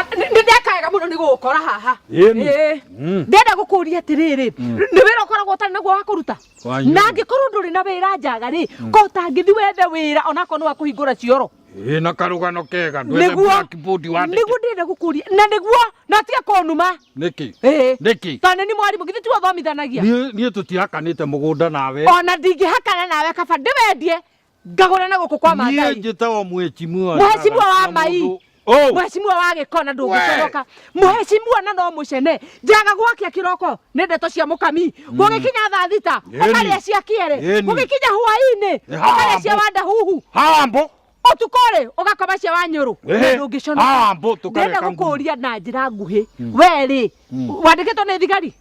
Nĩ ndekaga mũno nĩ gũgũkora haha. Ĩni. Ĩĩ. Ndĩrenda gũkũria atĩrĩrĩ, nĩ wĩra ũkoragwo ũtarĩ naguo wa kũruta? Wanyu. Na angĩkorwo ndũrĩ na wĩra njaga rĩ, ko ũtangĩthiĩ wethe wĩra onakorwo nĩ wa kũhingũra cioro. Ĩ na karũgano kega ndwethe Nĩguo blackboard wandĩke. nĩguo ndĩrenda gũkũria na nĩguo na tiga kũnuma. Nĩkĩ? Ĩĩ. Nĩkĩ? Tondũ nĩ mwarimũ githĩ tiwe ũthomithanagia? Niĩ niĩ tũtihakanĩte mũgũnda nawe. Ona ndingĩhakana nawe kaba ndĩwendie ngagũre na gũkũ kwa Niĩ Maathai. njĩtagwo mheshimiwa. Mheshimiwa wa Na mai. mũndũ- Oh! Mheshimiwa wa gĩko na ndũngĩconoka. Mheshimiwa na no mũcene. Njaga gwakĩa kĩroko nĩ ndeto cia mũkami. Gũgĩkinya thaa thita Ĩni. ũkarĩa cia kĩere. Ĩni. Gũgĩkinya hwaĩ-inĩ ũkarĩa cia Hambo. wandahuhu. Hambo. Ũtukũ rĩ ũgakoma cia wanyũrũ. Na Ĩhĩ. ndũngĩconoka. Hambo tũkareka Ndĩrenda nguo. gũkũria na njĩra nguhĩ. We rĩ wandĩkĩtwo nĩ thigari?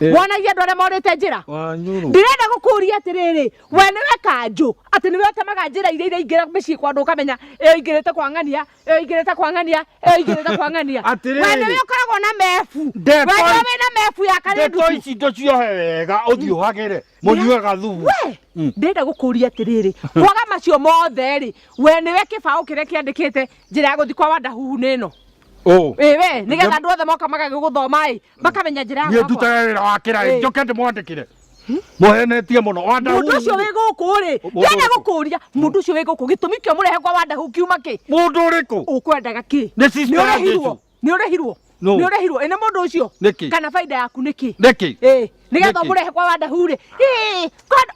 Eh. Wonagia andũ arĩa morĩte njĩra? Wanyũrũ. Ndĩrenda gũkũria atĩrĩrĩ, we nĩwe kanjũ, atĩ nĩwe ũtemaga njĩra iria iraingĩra mĩciĩ kwa andũ ũkamenya ĩyo ingĩrĩte kwa ng'ania, ĩyo ingĩrĩte kwa ng'ania, ĩyo ingĩrĩte kwa ng'ania. Atĩrĩrĩ. We nĩwe ũkoragwo na mebu. Ndeto We nĩwe wĩna mebu ya Ndeto karĩndutu. ici ndũciohe wega ũthiĩ ũhagĩre mũnyue gathubu. We, ndĩrenda gũkũria atĩrĩrĩ, kwaga macio mothe rĩ, we nĩwe kĩbaũ kĩrĩa kĩandĩkĩte njĩra ya gũthiĩ kwa Wandahuhu nĩ ĩno. Oh. Ĩ we, nĩgetha andũ othe moka magagĩgũthoma ĩ, makamenya njĩra ya Niĩ gwakwa. ndutaga wĩra wa kĩraĩ Ĩ. njoke ndĩmwandĩkĩre. Mũhenetie mũno. Wandahuhu. Mũndũ ũcio wĩ gũkũ rĩ, Mũndũ ndĩrenda ũrĩkũ? gũkũria, mũndũ ũcio wĩ gũkũ gĩtũmi kĩa ũmũrehe kwa Wandahu kiuma kĩ? Mũndũ ũrĩkũ? Ũkwendaga kĩ? Nĩ sister ya Nĩ ũrĩhirwo? Jesu. Nĩ ũrĩhirwo? No. Nĩ ũrĩhirwo? Ĩ nĩ mũndũ ũcio? Nĩkĩ? Kana baida yaku nĩ kĩ? Nĩkĩ? Ĩ, nĩgetha Nĩkĩ? ũmũrehe kwa Wandahu rĩ. Ĩ,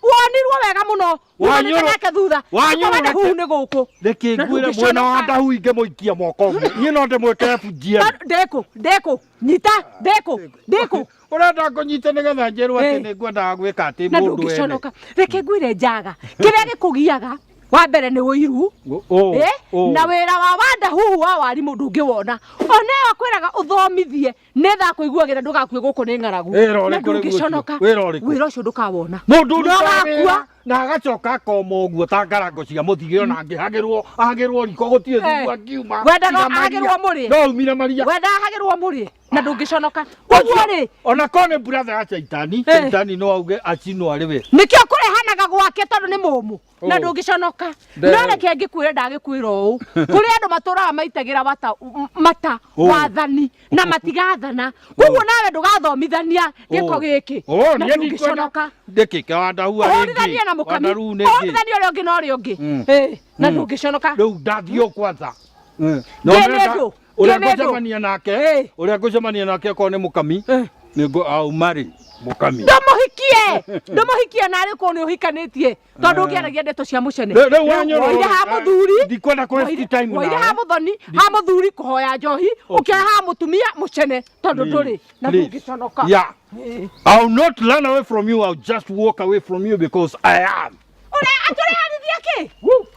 wonirwo wega mũno. Wanyũrũ- Wumanĩte nake thutha. Wanyũrũ Kwa Wandahu reke- nĩ gũkũ. Nĩkĩ Na ngwĩre mwena wa ndũngĩconoka. ndahu ingĩmũikia moko ũguo. Niĩ no ndĩmwĩke FGM. Ndĩkũ, ndĩkũ, nyita, ndĩkũ, ndĩkũ. Ũrenda ngũnyite nĩgetha njĩrwo atĩ Ĩ. nĩ ngwendaga gwĩka atĩ Na mũndũ ene. ndũngĩconoka. Reke ngwĩre njaga. Kĩrĩa gĩkũgiaga wa mbere nĩ ũiru. Oh, Eh, oh. na wĩra wa wandahuhu wa warimũ ndũngĩwona ona ĩyo akwĩraga ũthomithie nĩtha kũiguagĩra ndũgakue gũkũ nĩ ng'aragu Wĩra na ũrĩkũ rĩu ũcio? ndũngĩconoka Wĩra ũrĩkũ? wĩra ũcio ndũkawona Mũndũ ũrutaga Ndũgakua. wĩra na agacoka akoma ũguo ta ngarango cia mũthigĩ ona angĩhagĩrwo ahagĩrwo riko gũtirĩ Eh. thubu angiuma. Wendaga Tiga maria. ahagĩrwo mũrĩ? No umire maria. wenda ahagĩrwo mũrĩ na ndũngĩconoka koguo rĩ Ona korwo nĩ brother ya Shaitani, Eh. Shaitani no auge acinwo arĩ we. nĩkĩo kũrehanaga gwake tondũ nĩ mũmũ na Oh. ndũngĩconoka Nde- no reke ngĩkwĩre ndagĩkwĩra ũũ kũrĩ andũ matũraga maitagĩra wata, mata Oh. wathani na matigathana koguo nawe ndũgathomithania gĩko Oh. gĩkĩ Oh, na niĩ ndikwenda ndũngĩconoka ndĩkĩ ke wandahu arĩ ũhũrithanie na mũkami Wandaru nĩ kĩ? ũhũrithanie ũrĩa ũngĩ na ũrĩa ũngĩ Mm. Ĩ, na Mm. ndũngĩconoka Rĩu ndathiĩ kwanza. Na Ngĩ nĩ ũrenda- ndũ, ũrĩa ngĩ nĩ ndũ. ngũcemania nake, Ĩ. ũrĩa ngũcemania nake okorwo nĩ mũkami, Ĩ. nĩ ngũ auma rĩ, mũkami. ndũmũhikie ndũmũhikie narĩ kũu nĩ ũhikanĩtie tondũ ũngĩaragia ndeto cia mũcene Rĩu- rĩu wanyũrũ- waire ha mũthuri Ndikwenda kũ waste time waire nawe. ha mũthoni ha mũthuri kũhoya njohi ũkĩoya ha mũtumia mũcene tondũ ndũrĩ na Please. ndũngĩconoka Yeah. Ĩ. I'll not run away from you. I'll just walk away from you because I am. Ũreyarithia kĩ?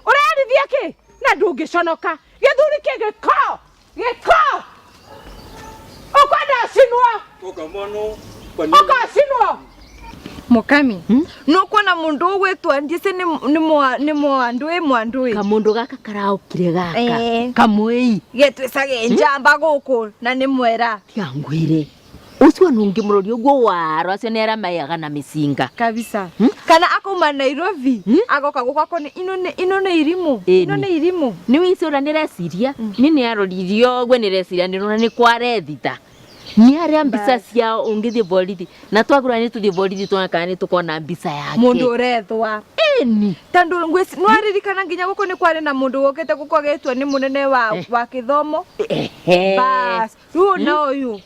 Ũreyarithia kĩ? Na ndũngĩconoka. Gĩthuri kĩ gĩko. Gĩko. Ũkwenda acinwo. Ũkacinwo. Mukami nukuona mundu ugwitwa ndise ni mwandui mwandui Kamundu gaka karaukire gaka. Eh. Kamwei. getwicaga njamba guku na ni mwera Tiga ngwire. Ucio nungi murori uguo waro acio nĩ arĩa maiyaga na mĩcinga. Kabisa kana akauma Nairobi agoka guku akone ino ni irimu Ĩni. ino ni irimu. Nĩ wĩici ũrĩa nĩreciria nĩ nĩ aroririo ũguo nĩreciria nĩrona nĩ kwarethitha nĩ arĩa mbica ciao ũngĩthiĩ borithi na twagũra nĩ tũthiĩ borithi tuone kana nĩ tũkona mbica yake. Mundu urethwa Ĩni. tondu nwaririkana nginya guku ni kwari na mundu wokete guku agetwo ni munene wa kithomo. Ehe. Bas riu ona uyu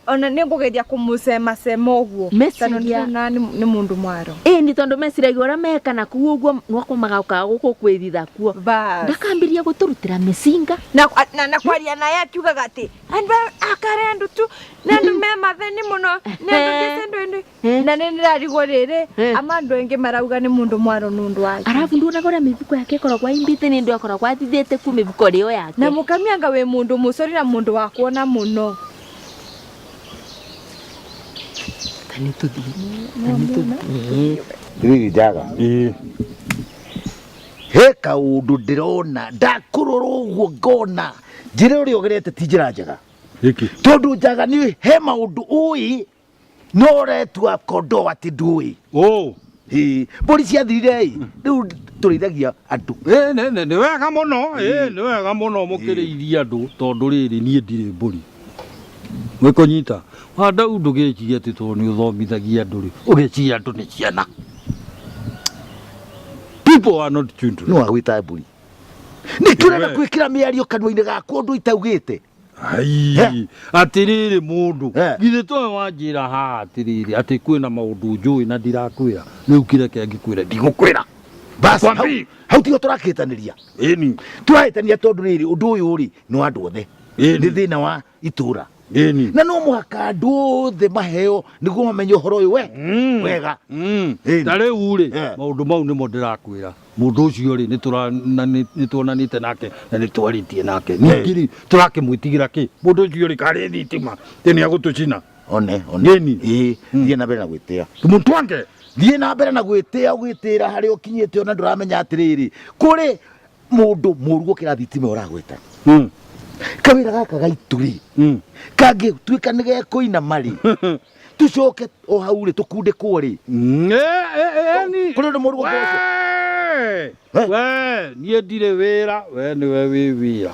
ona ni ngugeria kumucema cema uguo Meciria. tondu ndĩrona ni mundu mwaro. Ĩni tondũ meciragia ũrĩa meka na kũu ũguo nwako magokaga gũkũ kwĩthitha kuo. Bas Ndakambĩrĩria gũtũrutĩra mĩcinga. Na kwaria naye akiugaga ati andu akare andu tu na andu me matheni muno ni andu ndise ndu na nĩ ndĩrarigwo rĩrĩ ama andũ aingĩ marauga nĩ mũndũ mwaro nĩ ũndũ wake. Arabu nduonaga ũrĩa mĩbuko yake ĩkoragwo aimbĩte nĩ ndũ akoragwo athithĩte ku mĩbuko rĩo yake. Na mũkami anga wĩ mũndũ mũcori na mũndũ wa kuona mũno. Ta nĩ tũthiĩ. Ta nĩ tũthiĩ. Riri njaga. Ĩĩ. He kaũndũ ndĩrona ndakũrora ũguo ngona njĩra ĩrĩa ũgerete ti njĩra njega. Nĩkĩ? Tondũ njaga nĩ he maũndũ ũĩ no ũretua kondoo atĩ ndũĩ. Oh. Ĩĩ, mbũri ciathirire ĩ rĩu Tũrĩithagia andũ. Ĩ, nĩ wega mũno, ĩ, nĩ wega mũno mũkĩrĩithia andũ tondũ rĩrĩ niĩ ndirĩ mbũri. Wĩkũnyita wandau ndũgĩcirie atĩ tondũ nĩ ũthomithagia andũ rĩ, ũgĩciria andũ nĩ ciana. People are not children. No agwĩta mbũri. Nĩkĩ ũrenda We. gwĩkĩra mĩario kanua-inĩ gakwa ũndũ itaugĩte? Ai, atĩrĩrĩ mũndũ Eh. githĩ towe wanjĩra haha atĩrĩrĩ atĩ kwĩna maũndũ njũĩ na ndirakwĩra rĩu kĩreke ngĩkwĩre ndigũkwĩra. Bas, hau, Kwambi. hau tiho tũrakĩtanĩria. Ĩni. Tũrahĩtania tondũ rĩrĩ ũndũ ũyũ rĩ nĩ wa andũ othe. Ĩni. Nĩ thĩna wa itũra. Ĩni. Na no mũhaka andũ othe maheo nĩguo mamenye ũhoro ũyũ we wega. Ĩni. Ta rĩu rĩ Eh. maũndũ mau nĩmo ndĩrakwĩra mũndũ ũcio rĩ nĩ tuonanĩte nake na nĩ twarĩtie nake ningĩ rĩ tũrakĩmwĩtigĩra kĩ mũndũ ũcio rĩ karĩ thitima tĩ nĩ agũtũcina. One, one. Ĩni. Ĩĩ, thiĩ na mbere na gwĩtĩa. Mũtwange. Thiĩ na mbere na gwĩtĩa ũgwĩtĩra harĩa ũkinyĩte ona ndũramenya atĩrĩrĩ kũrĩ mũndũ mũru gũkĩra thitima ũragwĩta. Kawĩra gaka gaitũ rĩ kangĩtuĩka nĩ gekũinama rĩ tucoke o hau rĩ tũkundĩkwo rĩ kũrĩ ũndũ mũru gũkĩra ũcio? We, we niĩ ndirĩ wĩra we nĩwe wĩ wĩra.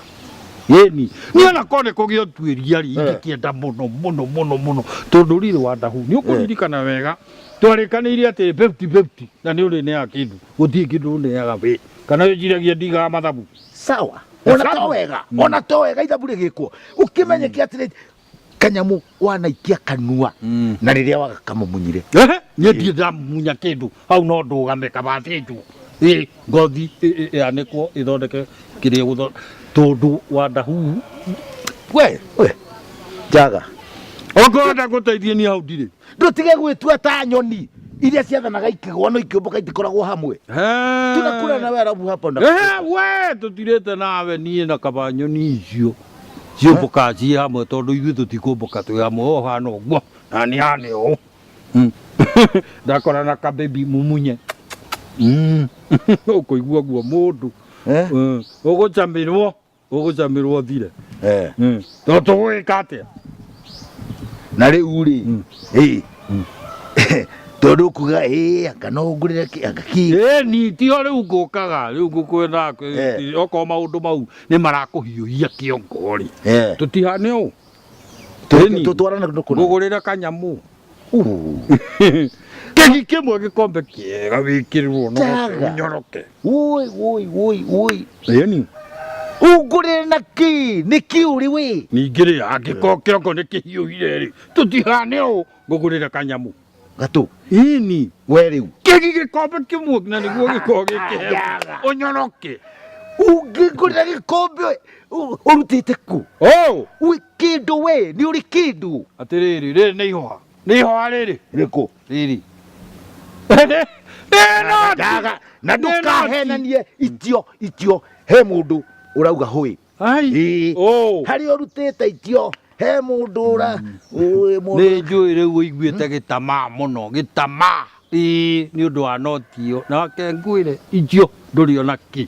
Ĩni niĩ ona korwo nĩ kũgĩa ũtuĩria rĩ ingĩkĩenda mũno mũno mũno mũno tondũ rĩrĩ wa ndahu nĩ ũkũririkana wega twarĩkanĩire atĩ 50-50 na nĩ ũrĩneaga kĩndũ gũtirĩ kĩndũ ũneaga we kana wĩciragia ndigaga mathabu. Sawa, ona to wega, ona to wega ithabu rĩgĩkwo ũkĩmenyeke atĩrĩ kanyamu wanaikia kanua na rĩrĩa wagakamumunyire. Ehe, niĩ ndirĩ ndamunya kĩndũ hau no ndũgame kabathĩnjwo ĩ ngothi ĩanĩkwo ĩthondeke kĩrĩa ĩgũtho tondũ wa ndahu we we njaga okorwo wenda ngũteithie niĩ hau ndirĩ. Ndũtige gwĩtua ta nyoni iria ciathanaga ikĩgwa no ikĩũmbũka itikoragwo hamwe. Tunakula na we arabu hapa na Ehe, we tũtirĩte nawe niĩ na kaba nyoni icio ciũmbũkaga ciĩ hamwe tondũ ithuĩ tũtikũmbũka twĩ hamwe we ũhana ũguo na niĩ hane ũũ. Ndakora na kabebi mumunye. Ũkũigua guo mũndũ. Ũgũcamĩrwo, ũgũcamĩrwo ũthire. Tondũ tũgũgĩka atĩa? Na rĩu rĩ, ĩ, tondũ ũkuga ĩ anga no ũngũrĩre kĩ, anga kĩ. Ĩni tiho rĩu ngũkaga rĩu ngũkwĩra okorwo maũndũ mau nĩ marakũhiũhia kĩongo rĩ. Tũtihane ũũ. Ĩni. Tũtwarane kũndũ kũna. Ngũgũrĩre kanyamũ. Kĩgi kĩmwe gĩkombe kĩega wĩkĩrwo no Njaga. ũnyoroke. Woi, woi, woi, woi. Ĩni. Ũngũrĩre na kĩ? Nĩ kĩ ũrĩ wĩ? Ningĩ rĩ angĩkorwo kĩongo nĩ kĩhiũhire rĩ tũtihane ũũ ngũgũrĩre kanyamũ. Gatũ. Ĩni. We rĩu. Kĩgi gĩkombe kĩmwe na nĩguo gĩkorwo gĩkĩhehu. Ũnyoroke. Ũngĩngũrĩra gĩkombe ũrutĩte kũ? Oh! Wĩ kĩndũ we, nĩ ũrĩ kĩndũ. Atĩrĩrĩ, rĩrĩ nĩ ihũa. Nĩ ihũa rĩrĩ. Rĩkũ? Rĩrĩ. Nĩ noti. Ndaga, na Nĩ noti. ndũkahenanie itio, itio, he mũndũ ũrauga hũĩ. Ai. Ĩĩ. Oh. Harĩa ũrutĩte itio, he mũndũ ũra, ũĩ mũndũ. Nĩ njũĩ rĩu ũiguĩte gĩtamaa mũno, gĩtamaa. Ĩĩ, nĩ ũndũ wa noti ĩyo. Na wake ngwĩre, itio ndũrĩ ona kĩ.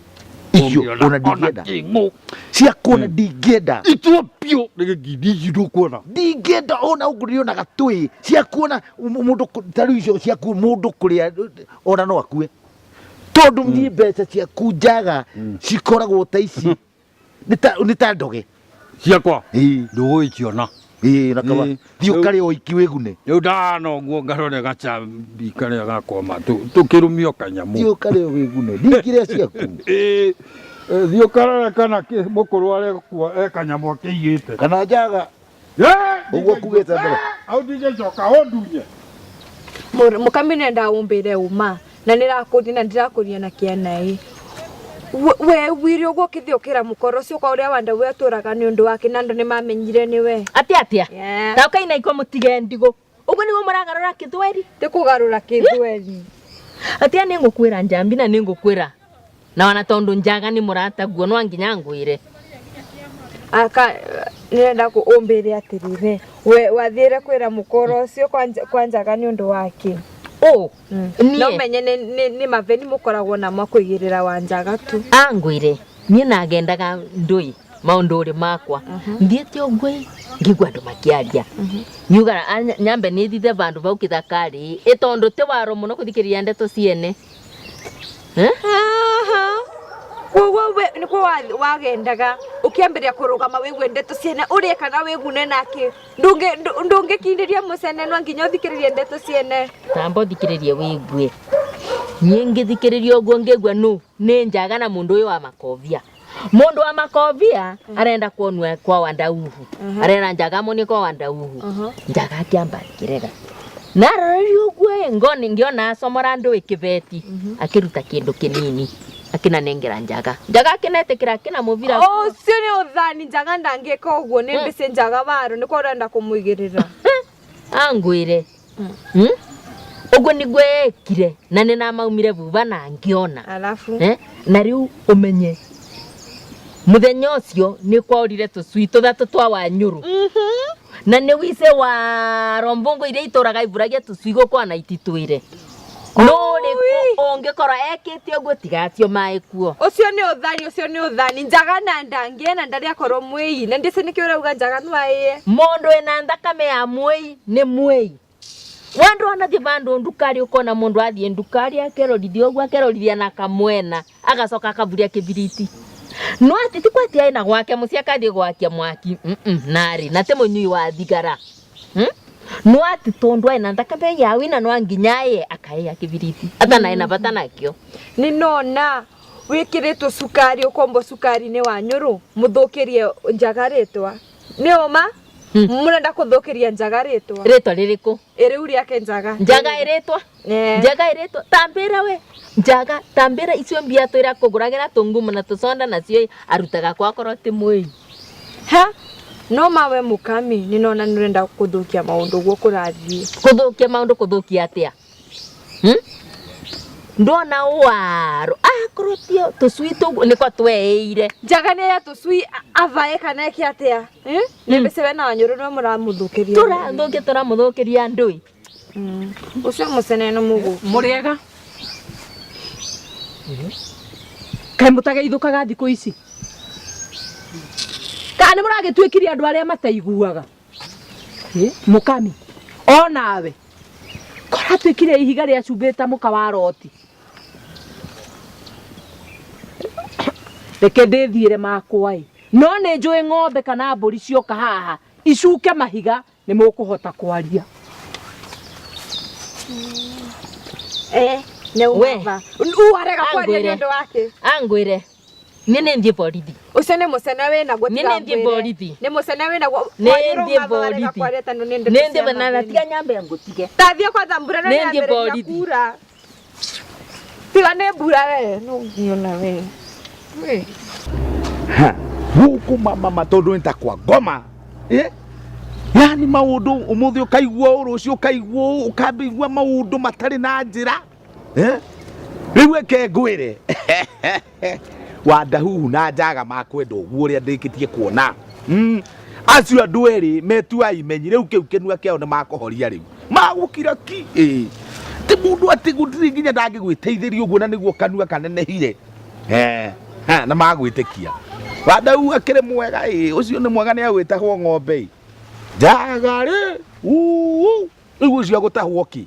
Icio, Ũngĩona ona ona ndingĩenda. kĩng'ũ. Cia kuona ndingĩenda. Itua biũ nĩ gĩkindi ici ndũkuona. Ndingĩenda ona ũngũrĩre ona gatũĩ. Cia kuona mũndũ ta rĩu icio ciaku mũndũ kũrĩa ona no akue. Tondũ niĩ mbeca ciaku njaga cikoragwo ta ici. Nĩ ta ndoge. Ciakwa? Ĩĩ. Ndũgũgĩciona. Ĩĩ, na kaba. Ĩĩ. Thiĩ ũkarĩe o iki wĩgune. Rĩu ndahana ũguo ngarore gacambi karĩa gakwa tũkĩrũmio kanyamũ. Thiĩ ũkarĩe wĩgune. Ndingĩrĩa ciaku. Ĩĩ. Thiĩ ũkarore kana mũkũrũ arekua e kanyamũ akĩigĩte. Kana njaga. Ũguo kugĩte mbere. Hau ndingĩcoka ũndunye. Mũkami nenda ũmbĩre ũma na nĩrakũria na ndirakũria na kĩanaĩ. We wire ũguo ũkĩthiĩ ũkĩra mũkoro ũcio kwa ũrĩa wanda we atũraga nĩ ũndũ wake na andũ nĩmamenyire nĩwe. Atĩa atĩa? Yeah. Ta ũkaina ikwa mũtige ndigũ. Ũguo nĩguo mũragarũra kĩthweri? Ti kũgarũra kĩthweri. Atĩa nĩ ngũkwĩra njambi na nĩ ngũkwĩra. Na ona tondũ njaga nĩ mũrataguo no nginya ngwĩre. Aka nĩrenda ũmbĩre atĩrĩrĩ, we wathiĩre kwĩra mũkoro ũcio kwa njaga nĩ ũndũ wake? Ũ, niĩ? No menye nĩ maveni mũkoragwo namo kũigĩrĩra wa njaga tu. Angwĩre, niĩ nagendaga ndũi maũndũ ũrĩ makwa. Thiĩte ũguo ĩ, ngĩigua andũ makĩaria. Ngiuga, nyambe nĩ thithe vandũ vau kĩthakarĩ, ĩ tondũ ti waro mũno kũthikĩrĩria ndeto ciene. Eh? Aha. Koguo we nĩkuo wagendaga ũkĩambĩrĩria kũrũgama wĩigue ndeto ciene ũrĩe kana wĩgune nake. Ndũngĩkindĩria mũcene no nginya ũthikĩrĩrie ndeto ciene. Tamba ũthikĩrĩrie wĩigue. Niĩ ngĩthikĩrĩria ũguo ngĩigua nũ nĩ njaga na mũndũ ũyũ wa makovia. Mũndũ wa makovia arenda kuonwa kwa Wandauhu. Arera njaga amuonie kwa Wandauhu. Njaga akĩamba akĩrega. Naroreria ũguo ĩ, ngoni ngĩona acomora ndũĩ kĩbeti akĩruta kĩndũ kĩnini akĩnanengera njaga. Njaga akĩnetĩkĩra akĩnamũbira. Ũcio nĩ ũthani njaga ndangĩka ũguo nĩ mbĩcĩ njaga waro nĩkwo ũrenda kũmũigĩrĩra. Angwĩre. Ũguo nĩguo ekire na nĩ namaumire vuva na ngĩona. Alafu Na rĩu ũmenye mũthenya ũcio nĩ kwaurire tũcui tũthatũ twa Wanyũrũ. Na nĩ wice wa rombongo iria itũraga iburagia tũcui gũkũ ona ititwĩre. No ũrĩkũ ũngĩkorwo ekĩte ũguo tiga acio maĩ kuo. Ũcio nĩ ũthani, ũcio nĩ ũthani. Njaga na ndangĩe na ndarĩ akorwo mwĩi. Na ndĩcĩ nĩkĩo ũrauga njaga no aĩe. Mũndũ wĩna thakame ya mwĩi nĩ mwĩi. Wandu anathi vandu ndukari ukona mundu athie ndukari akerorithia uguo akerorithia na kamwena agacoka akaburia kibiriti. No ati ti kwati aina gwake muciĩ akathie gwakia mwaki. Nari na ti munyui wa thigara. No ati tondu aina thakame ya wina no nginya aye akaia kibiriti. Ata na ena bata nakio. Ni nona wikiritwo cukari ukombo cukari-inĩ wa Nyũrũ mũthũkĩrie njaga rĩtwa. Nĩ ũma? Mũrenda kũthũkĩria njaga rĩtwa. Rĩtwa rĩrĩkũ? Ĩrĩu rĩake njaga. Njaga ĩrĩtwa? Njaga ĩrĩtwa. Tambĩra we. Njaga tambĩra icio mbia twĩra kũgũragĩra tũngumu na tũconda nacio arutaga kwakorwo ti mwĩi. Ha? No mawe mũkami nĩ nona nĩũrenda kũthũkia maũndũ ũguo kũrathiĩ. Kũthũkia maũndũ kũthũkia atĩa? Ndona waro. Akorwo tio tũcui tũguo nĩkwa tweĩire. Njaga nĩ ya tũcui avae kana eke atĩa? Nĩ mbica we na Wanyũrũ nĩwe mũramũthũkĩria. Tũrathũkia tũramũthũkĩria andũ. Ũcio mũcene nĩ mũgũ. Mũrĩega. Kaĩ mũtageithũkaga thikũ ici? Kana nĩ mũragĩtuĩkirie andũ arĩa mataiguaga? Mũkami onawe koratuĩkire ihiga rĩa cumbĩ ta mũka wa roti. Reke ndĩthiĩre makwa ĩ. No nĩ njũĩ ng'ombe kana mbũri cioka haha icuke mahiga nĩ mũkũhota kwaria. Nĩ ũmava. Arega kwaria nĩ ũndũ wake. Angwĩre. Niĩ nĩ thiĩ borithi. Ũcio nĩ mũcene wĩnaguo Niĩ nĩ thiĩ borithi. Nĩ mũcene wĩnaguo. Nĩ thiĩ borithi. Nĩ thiĩ na tiga nyambe ngũtige. Ta thiĩ kwanza mbura na Nĩ thiĩ nĩyambĩrĩria borithi. kura. Tiga nĩ mbura we, no ngiona we. We. Ha, gũkũ mama tondũ nĩ ta kwa ngoma. Yani maũndũ ũmũthĩ ũkaigua ũũ, rũciũ ũkaigua ũũ, ũkambĩigua maũndũ matarĩ na njĩra. Rĩu eke ngwĩre. Wandahuhu na njaga makwenda ũguo ũrĩa ndĩkĩtie kuona. Acio andũ erĩ metua imenyi rĩu kĩu kĩnua kĩao nĩ makũhoria rĩu. Magũkira ki. Ti mũndũ atĩ gũtirĩ nginya ndangĩgwĩteithĩria ũguo na nĩguo kanua kanenehire. Ha, na magwĩtĩkia. Wandahuhu akĩrĩ mwega, ũcio nĩ mwega nĩ agwĩtahwo ng'ombe. Njaga rĩ, uu, rĩu ũcio agũtahwo kĩ?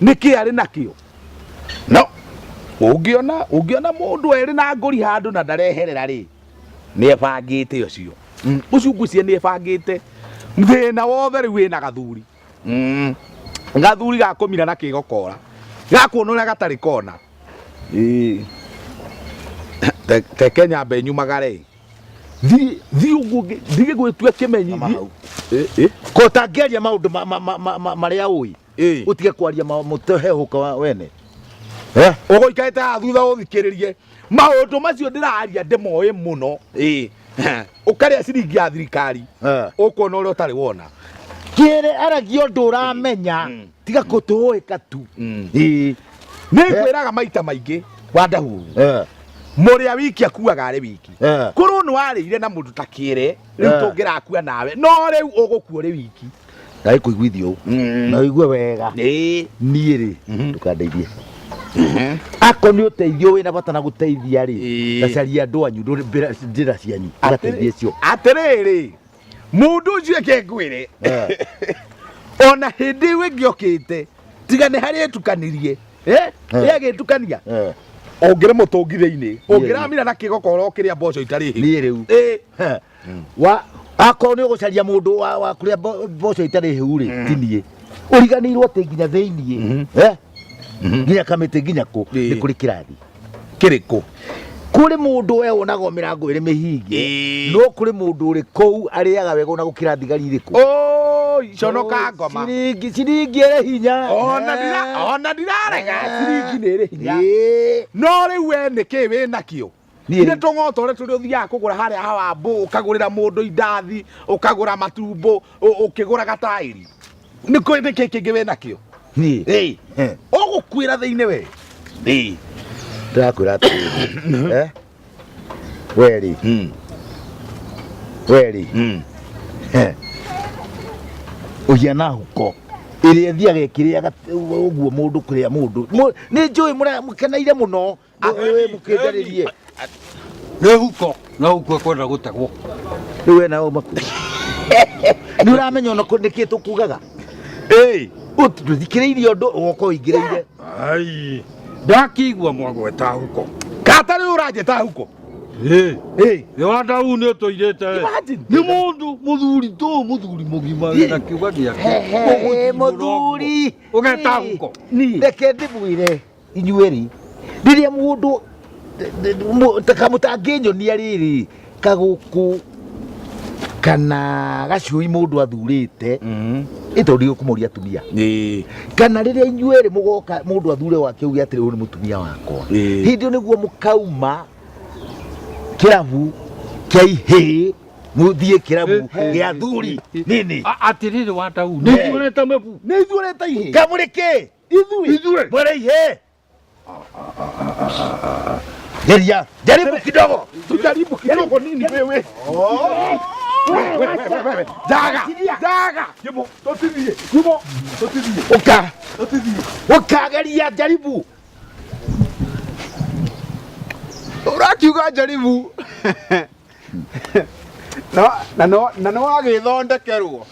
Nĩkĩ arĩ nakĩo? No, ũngĩona mũndũ erĩ na ngũri handũ na ndareherera rĩ, nĩ ebangĩte ũcio. Ũcio ngwĩciria nĩ ebangĩte. Thĩna wothe rĩu wĩna gathuri. Gathuri ga kũmira na kĩgokora. Gakuona ũrĩa gatarĩ kona. Teke nyambe nyumagare. Thiĩ ũguo ndige gwĩtua kĩmenyi. Mama hau. Ko ũtangĩaria maũndũ marĩa ũĩ. Ũtige kwaria mũtehehũka wa wene. Ũgũikarĩte haha thutha ũthikĩrĩrie. Maũndũ macio ndĩraria ndĩmoĩ mũno. Ũkarĩa ciringi ya thirikari. Ũkuona ũrĩa ũtarĩ wona. Kĩrĩ aragia ũndũ ũramenya, tiga kũtũĩka tu. Nĩ ngwĩraga maita maingĩ Wandahuhu. Mũrĩa wiki akuaga arĩ wiki. Korwo nĩ warĩire na mũndũ ta kĩrĩ, rĩu tũngĩrakua nawe. No rĩu ũgũkua ũrĩ wiki. Ngai kũiguithio ũũ. Na ũigue wega. Niĩ rĩ, ndũkandeithie. Akorwo nĩ ũteithio wĩna bata na gũteithia rĩ, gacaria andũ anyu, njĩra cianyu, ũgateithie cio. Atĩrĩrĩ, mũndũ ũcio eke ngwĩre. Ona hĩndĩ ĩyo ĩngĩ okĩte, tiga nĩ harĩa ĩtukanirie. Ĩagĩtukania. Ũngĩrĩ mũtũngi thĩinĩ ũngĩramira na kĩgokora ũkĩrĩa mboco itarĩ hĩu. Niĩ rĩu Ĩ. He. Wa akorwo nĩ ũgũcaria mũndũ wa wa kũrĩa mboco itarĩ hĩu rĩ, ti niĩ. Ũriganĩirwo atĩ nginya thĩinĩ, eh? Nginya kamĩtĩ nginya kũ nĩ kũrĩ kĩrathi. Kĩrĩkũ? Kũrĩ mũndũ we wonagwo mĩrango ĩrĩ mĩhinge, no kũrĩ mũndũ ũrĩ kũu arĩaga wega ona gũkĩra thigari irĩkũ. Oi, conoka ngoma. Ciringi, ciringi ĩrĩ hinya. Ona ndira, ona ndirarega ciringi nĩ ĩrĩ hinya. Ĩĩ. No rĩu we nĩ kĩ wĩ nakĩo? Niĩ Nĩ tũng'ota ũrĩa tũrĩa ũthiaga kũgũra harĩa hawambũ, ũkagũrĩra mũndũ indathi, ũkagũra matumbo, ũkĩgũra gataĩri. Nĩ kũ nĩ kĩ kĩngĩ wĩ nakĩo? Niĩ. Ĩĩ. Ũgũkuĩra thĩinĩ we. Ĩĩ. Ndĩrakwĩra atĩrĩrĩ. Eh? We rĩ. We rĩ. Eh. Ũhiana huko ĩrĩa ĩthiaga ĩkĩrĩaga ũguo mũndũ kũrĩa mũndũ. Nĩ njũĩ mũkeneire mũno. Wewe mũkĩnjarĩrie. Nĩ huko na huko ĩkwenda gũtegwo. Rĩu we nawe ũmaku. Nĩ ũramenya ona nĩkĩ tũkugaga? Ĩĩ. Ndũthikĩrĩirie ũndũ ũgoka ũingĩrĩire. Ai. Ndakĩigua mwagweta huko. Kata rĩu ũranjĩta huko. Ĩĩ. Ĩĩ. Nĩ wa Ndau nĩ ũtũirĩte. Imagine. Nĩ mũndũ mũthuri tũ mũthuri mũgima wĩna kiuga gĩake. He, mũthuri. Ũgeta huko. Reke ndĩmwĩre inyuĩ rĩ, rĩrĩa mũndũ kamũtangĩnyonia rĩrĩ kagũkũ kana gacui mũndũ athurĩte, ĩ tondũ ndigũkũmũria atumia, kana rĩrĩa inyuĩ rĩ mũgoka mũndũ athure wake uge atĩrĩ ũyũ nĩ mũtumia wakwa, hĩndĩ ĩyo nĩguo mũkauma kĩrabu kĩa ihĩĩ mũthiĩ kĩrabu gĩa athuri nini. Atĩrĩrĩ wa Ndau, nĩ ithuĩ ũreta mebu. Nĩ ithuĩ ũreta ihĩĩ. Kamũrĩ kĩ? Ithuĩ. Ithuĩ. Mwere ihĩĩ. Geria, jaribu kidogo. Tujaribu kidogo nini wewe? Wewe. Jaga. Jaga. Yumo, tutithie. Yumo, tutithie. Uka. Tutithie. Uka geria jaribu. Ũrakiuga jaribu. No, na no, na no wagĩthondekerwo.